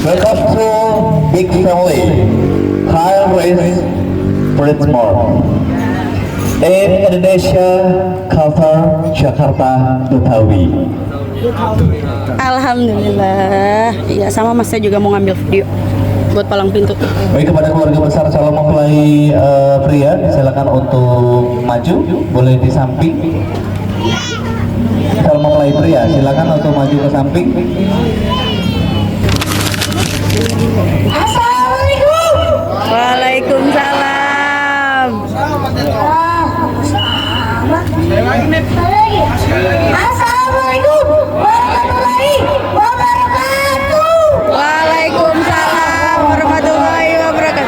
Welcome to Big Family. Kyle Race Bridgemore. In Indonesia, Qatar, Jakarta, Betawi. Alhamdulillah. Iya, sama Mas saya juga mau ngambil video buat palang pintu. Baik, kepada keluarga besar calon mempelai pria, silakan untuk maju, boleh di samping. Calon mempelai pria, silakan untuk maju ke samping. Assalamualaikum. Waalaikumsalam. Assalamualaikum warahmatullahi wabarakatuh. Waalaikumsalam warahmatullahi wabarakatuh.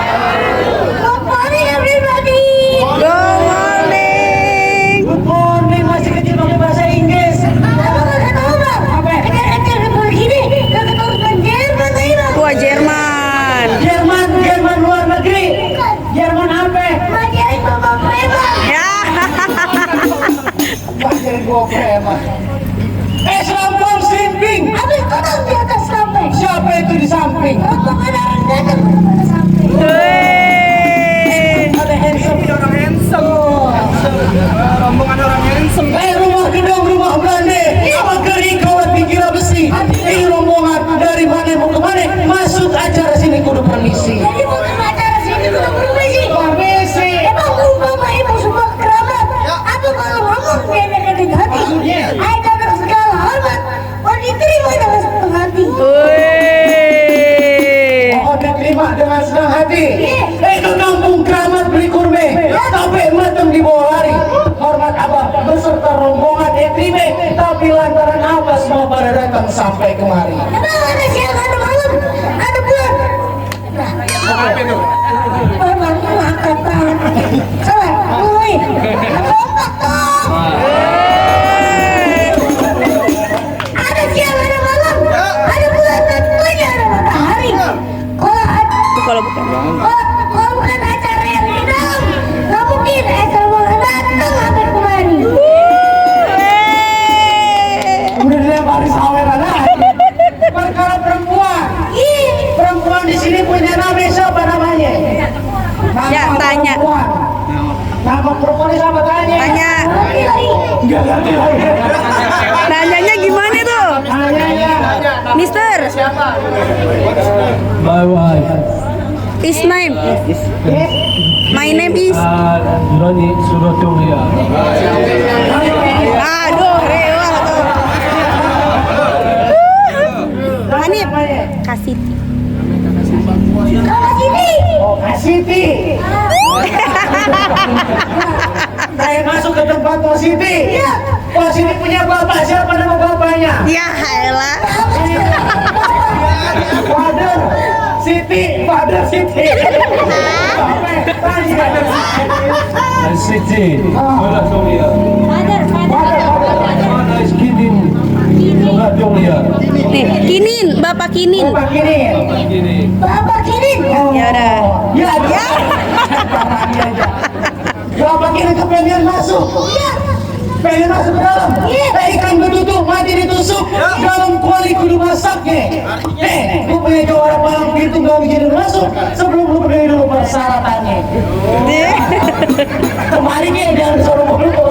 Good morning everybody. Good morning. Good morning, masih kecil pakai bahasa Inggris. Apa kata Bang? Apa? Kecil begini, kata Bang Jerman ini. Wah, Jerman. Jerman luar negeri. Jerman apa? Ngajarin Bapak Preman. Ya. Ngajarin gua preman. Selampung sleeping. Habis kau tahu di atas sampai. Siapa itu di samping? Rombongan orang datang pada sampai. Ada handsome. Orang handsome. Rombongan orang handsome. Rumah gedung, rumah Belanda. Apa kering kawat pikiran besi. Ini rombongan dari mana mau ke mana? Masuk acara sini kudu permisi. Jadi mau ke acara sini kudu permisi. Permisi. Emang umpama ibu semua kerabat. Atau kalau ngomong dia deketin hati. Ayo dengan segala hormat. Mau diterima dengan senang hati. Mohon diterima dengan senang hati. Ke kampung keramat beli kurme. Sampai matang di bawah lari. Hormat abah beserta rombongan diterima. Tapi lantaran apa semua pada datang sampai kemari. Emang ada siang, ada malam, ada bulan. Apa itu? Memang angkat tangan. Salah, mulai. Lompat dong. Ada siang, ada malam, ada bulan, tentunya ada matahari. Kalau bukan acara yang di dalam, nggak mungkin rombongan datang sampai kemari. Udah dilempari saweran aja. Perkara perempuan. Perempuan di sini punya nama siapa namanya? Ya, tanya. Perempuan. Nama perempuan siapa tanya? Tanya. Enggak ngerti lagi. Nanyanya gimana tuh? Tanyanya. Mister, My wife, his name. My name is. Nurani Suratulia. Aduh, rewel tuh. Hanif, Kasiti. Kasiti. Oh, Siti. Saya masuk ke tempat Pak Siti. Pak Siti punya bapak, siapa nama bapaknya? Ya elah. Father Siti, Father Siti. Siti Suratulia. Mana is Kinin Suratulia. Nih, Kinin, Bapak Kinin. Bapak kini. Ini. Bapak Kinin. Ya udah. Ya, ya. Bapak kini kepengen masuk. Pengen masuk ke dalam. Ikan betutuk mati ditusuk. Dalam kuali kudu masaknya. Lu punya juara palang pintu gak bisa masuk sebelum lu penuhi dulu persyaratannya. Kemarin ya jangan disuruh dulu.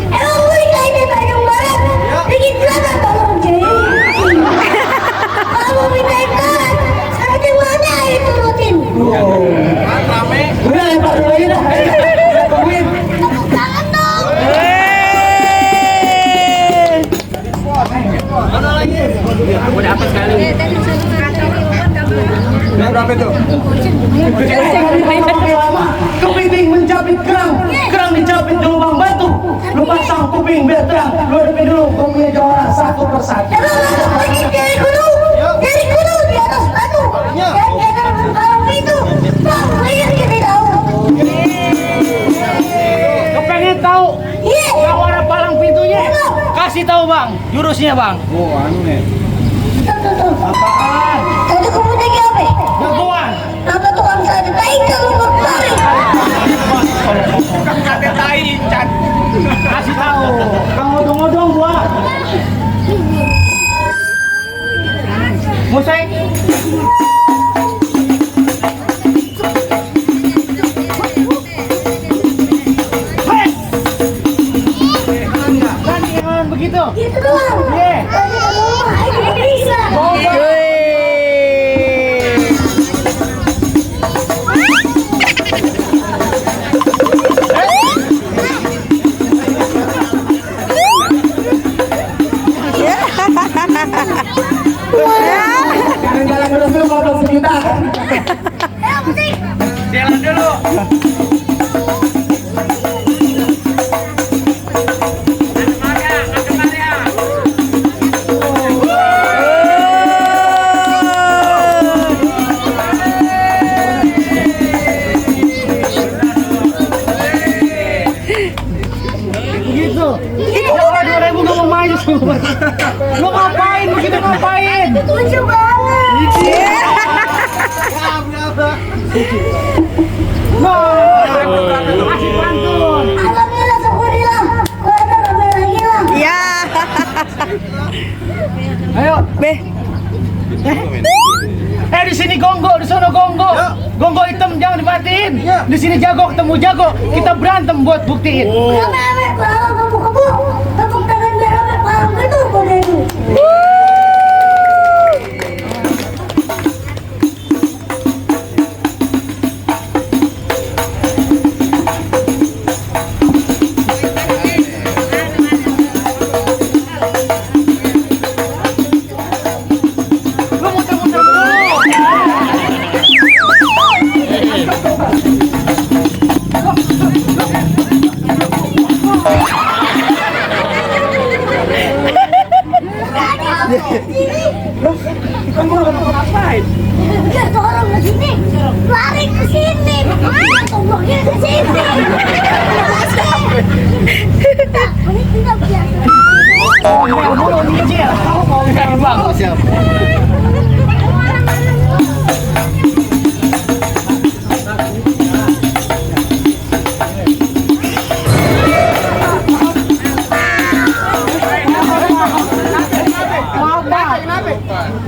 Emang gue kayaknya Tanjung Barat bikin celana tolong jadi. Kalau mau minta ikan, sekarang mana itu rutin? Udah lempar dulu aja dah. Tungguin. Tepuk tangan dong. Berapa itu? Kepiting mencapit kerang, kerang dicapit di lubang batu. Lu pasang kuping biar terang. Lu hadapin dulu, gua punya juara satu persatu. Pergi dari gunung di atas batu. Dan di atas palang pintu. Bang, lihat kita tahu. Kepengen tahu Iya. yang warna palang pintunya? Kasih tahu bang, jurusnya bang. Tuh. Apaan? Tadi kamu tadi apa? Jagoan. Apa tukang sate tai kalau mau kemari? Tukang sate tai, Chan. Kasih tahu. Kamu odong-odong gua. Musik. Jangan begitu. Gitu doang. Iya. Ayo bisa. Jalan dulu kalau sejuta. Musik. Jalan dulu. Begitu. Kalau 2000 gak mau main. Lu ngapain begitu ngapain? Lucu banget. Asik pantun. Alhamdulillah syukurillah. Kalau ada kamera lagi lah. Ya. Ayo. Di sini gongo, di sana gongo. Gongo hitam jangan dimatiin. Di sini jago ketemu jago. Kita berantem buat buktiin. Rame-rame kalau kamu tepuk tangan biar rame paham gitu kode itu. Lu muter-muter dulu. Kamu ngapain? Dia dorong ke sini, lari ke sini, tomboknya ke sini. Ini tidak biasa. Mulu nyicil. Kamu mau terbang.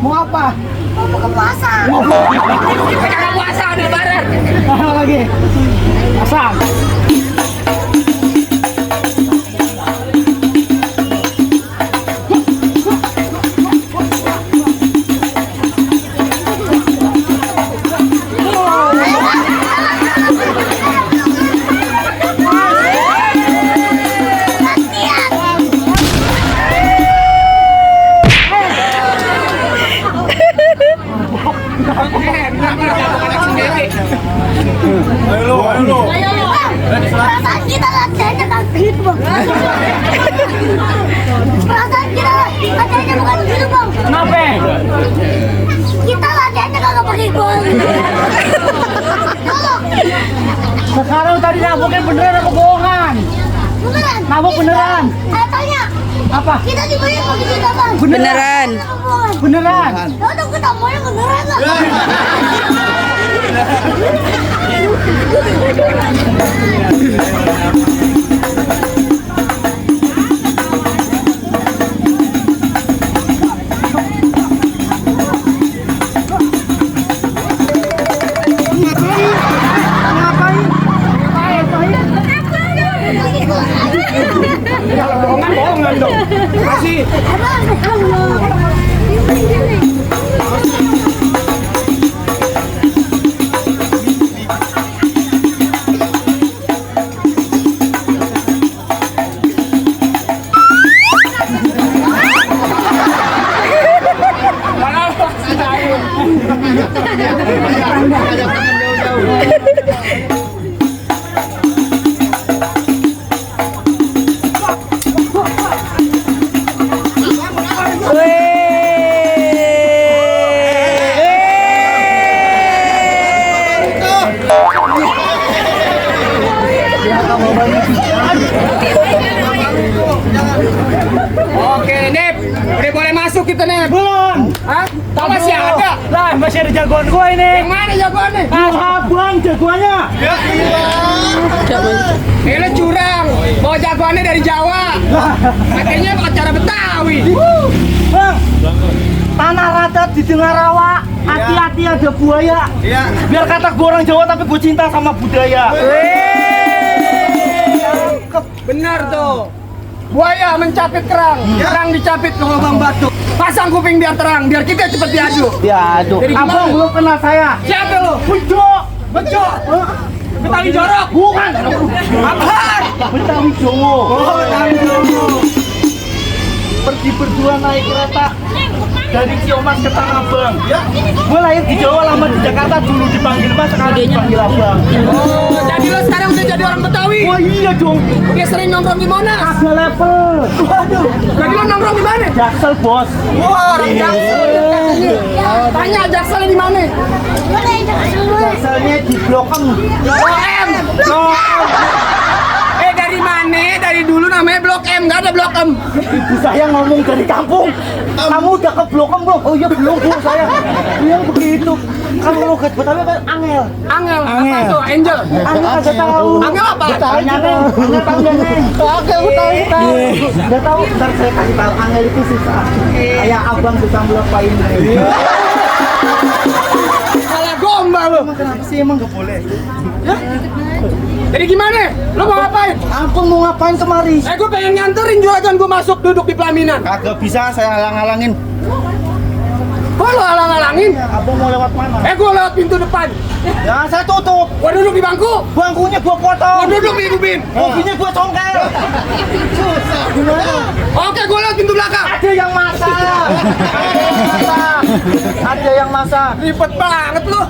Mau apa? Mau buka puasa. Sekarang puasa udah bareng. Lagi. Pasang. Perasaan kita latihannya kan gitu bang. Perasaan kita latihannya bukan gitu bang. Kenapa? Kita latihannya kagak pakai gol. Tolong. Sekarang tadi naboknya beneran apa bohongan? Beneran. Nabok beneran. Saya tanya. Apa? Kita dibayar pakai juta bang. Beneran. Beneran. Ya udah kita maunya beneran lah. Bohongan dong. Kasih. Oke, Nip, udah boleh masuk kita nih. Belum. Hah? Kau masih ada? Lah, masih ada jagoan gue ini. Yang mana jagoannya? Abang jagoannya. Ini curang. Bawa jagoannya dari Jawa. Akhirnya pakai cara Betawi. Bang, tanah Rata didengar awak. Hati-hati ada buaya. Iya. Biar kata gue orang Jawa tapi gue cinta sama budaya. Benar tuh. Buaya mencapit kerang, kerang dicapit ke lubang batu. Pasang kuping biar terang, biar kita cepet diadu. Ya aduh. Jadi gimana? Abang belum kenal saya. Siapa lu? Bejo. Bejo. Betawi jorok. Bukan. Apaan? Betawi Jowo. Oh, Betawi jorok. Pergi berdua naik kereta dari Ciomas ke Tanah Abang. Gue lahir di Jawa, lama di Jakarta, dulu dipanggil Mas, sekarang dipanggil Abang. Oh, jadi lo sekarang udah jadi orang Betawi. Wah iya dong. Udah sering nongkrong di Monas. Ada level. Waduh. Jadi lo nongkrong di mana? Jaksel bos. Wah, orang Jaksel. Tanya Jakselnya di mana? Boleh jangan dulu. Jakselnya di Blok M. Blok M. Blok M. Dari mana? Dari dulu namanya Blok M, nggak ada Blok M. Ibu saya ngomong dari kampung. Kamu udah ke Blok M belum? Oh iya belum bu saya. Iya begitu. Kamu logat Betawi apa? Angel. Angel. Apa tuh? Angel. Angel kagak tahu. Angel apa? Tanya Neng. Angel tahu nggak Neng? Oke, aku tahu. Nggak tahu. Ntar saya kasih tahu. Angel itu susah. Kayak abang bisa melepain. Salah gombal lo. Emang kenapa sih emang nggak boleh? Jadi gimana? Lo mau ngapain? Aku mau ngapain kemari? Gue pengen nganterin juragan gue masuk duduk di pelaminan. Kagak bisa, saya halang-halangin. Kok lo halang-halangin? Abang mau lewat mana? Gue lewat pintu depan. Ya saya tutup. Gue duduk di bangku. Bangkunya gua potong. Gue duduk di ubin. Mobilnya gua congkel. Susah. Gimana? Oke, gue lewat pintu belakang. Ada yang masak. Ada yang masak. Ribet banget lo.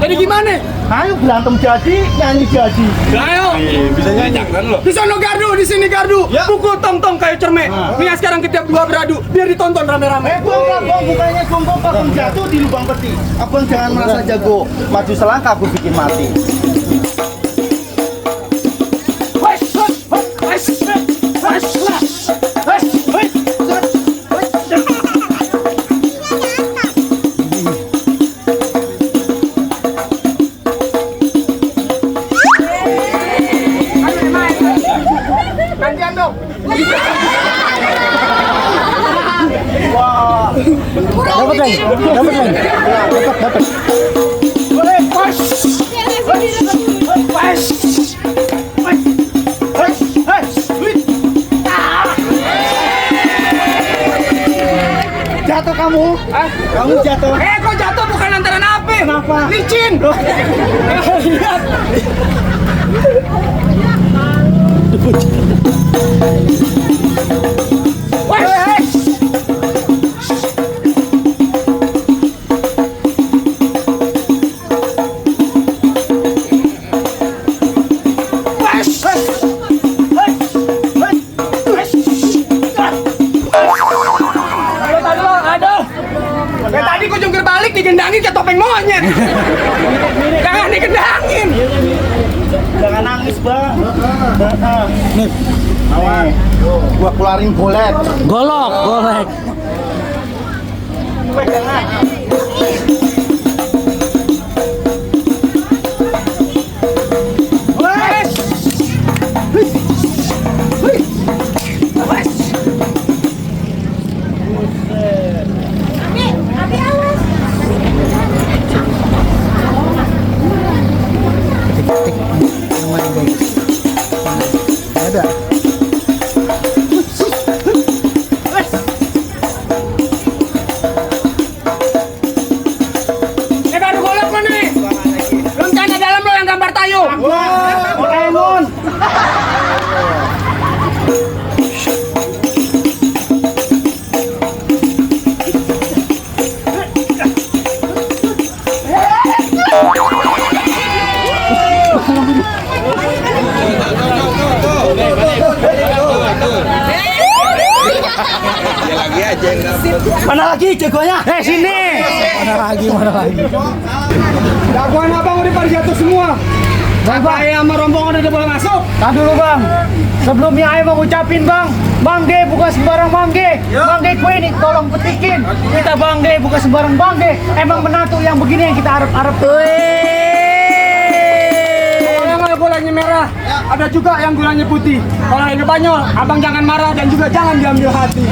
Jadi gimana? Ayo berantem jadi, nyanyi jadi. Ayo. Bisa nyanyi kan lo? Di sana gardu, di sini gardu. Pukul tong-tong kayak cermek. Nih sekarang kita berdua beradu, biar ditonton rame-rame. Abang bukannya sombong, abang jatuh di lubang peti. Abang jangan merasa jago. Maju selangkah aku bikin mati. Gantian dong. Dapat lagi. Dapat. Jatuh kamu? Hah? Kamu jatuh? Kok jatuh bukan lantaran apa? Kenapa? Licin. Lihat. Tadi gue jungkir balik digendangin kayak topeng monyet. Jangan digendangin. Jangan nangis bang. Nih, awan. Gua keluarin bolet. Golek. Pegangan. Abi awas. Ada. Baru golok lo nih. Rencana dalam lo yang gambar tayo. Wah, Doraemon. Mana lagi jagonya? Sini. Mana lagi? Jagoan abang udah pada jatuh semua. Saya sama rombongan udah boleh masuk. Tahan dulu bang. Sebelumnya Ayo mau ngucapin bang. Bangge bukan sembarang bangge. Bangge kue ini tolong petikin. Kita bangge bukan sembarang bangge. Emang menantu yang begini yang kita harap-harap. Yang gulanya merah, ada juga yang gulanya putih. Kalau ini Banyol, abang jangan marah dan juga jangan diambil hati.